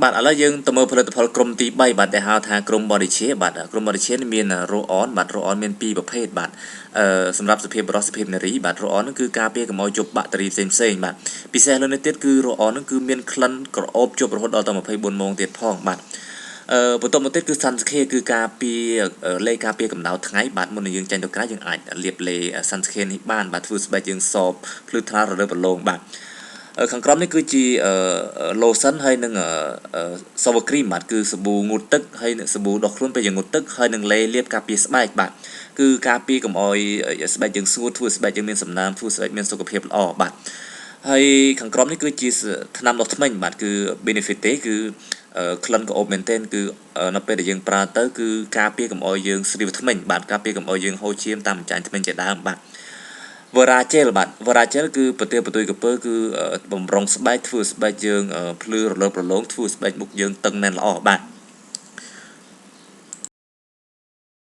បាទឥឡូវយើងទៅមើលផលិតផលក្រុមទី3បាទដែលហៅថាក្រុម body care បាទក្រុម body care នេះមាន roll on បាទ roll on មានពីរប្រភេទបាទអឺសម្រាប់សភាពបុរសសភាពនារីបាទ roll on ហ្នឹងគឺការពារកុំឲ្យជប់បាក់តេរីផ្សេងផ្សេងបាទពិសេសលើនេះទៀតគឺ roll on ហ្នឹងគឺមានក្លិនក្រអូបជប់រហូតដល់ទៅ24ម៉ោងទៀតផងបាទអឺបន្ទាប់មកទៀតគឺ sunscreen គឺការពារលេការពារកម្ដៅថ្ងៃបាទមុននឹងយើងចេញទៅក្រៅយើងអាចលាបលេ sunscreen នេះបានបាទធ្វើស្បែកយើងសបភ្លឺថ្លារលើបរលោងបាទខាងក្រោមនេះគឺជា lotion ហើយនិង shower cream បាទគឺសាប៊ូងូតទឹកហើយនិងសាប៊ូដុសខ្លួនពេលយើងងូតទឹកហើយនិងលេលាបការពារស្បែកបាទគឺការពារកុំឲ្យស្បែកយើងស្ងួតធ្វើស្បែកយើងមានសំណើមធ្វើស្បែកមានសុខភាពល្អបាទហើយខាងក្រោមនេះគឺជាថ្នាំដុសធ្មេញបាទគឺ benefit ទេគឺក្លិនក្រអូបមែនទែនគឺនៅពេលដែលយើងប្រើទៅគឺការពារកុំឲ្យយើងស្រីវធ្មេញបាទការពារកុំឲ្យយើងហូរឈាមតាមបញ្ចាញ់ធ្មេញជាដើមបាទ Veragel បាទ Veragel គឺប្រទាលប្រទុយកពើគឺបំរុងស្បែកធ្វើស្បែកយើងភ្លឺរលើបរលោងធ្វើស្បែកមុខយើងតឹងណែនល្អបាទ។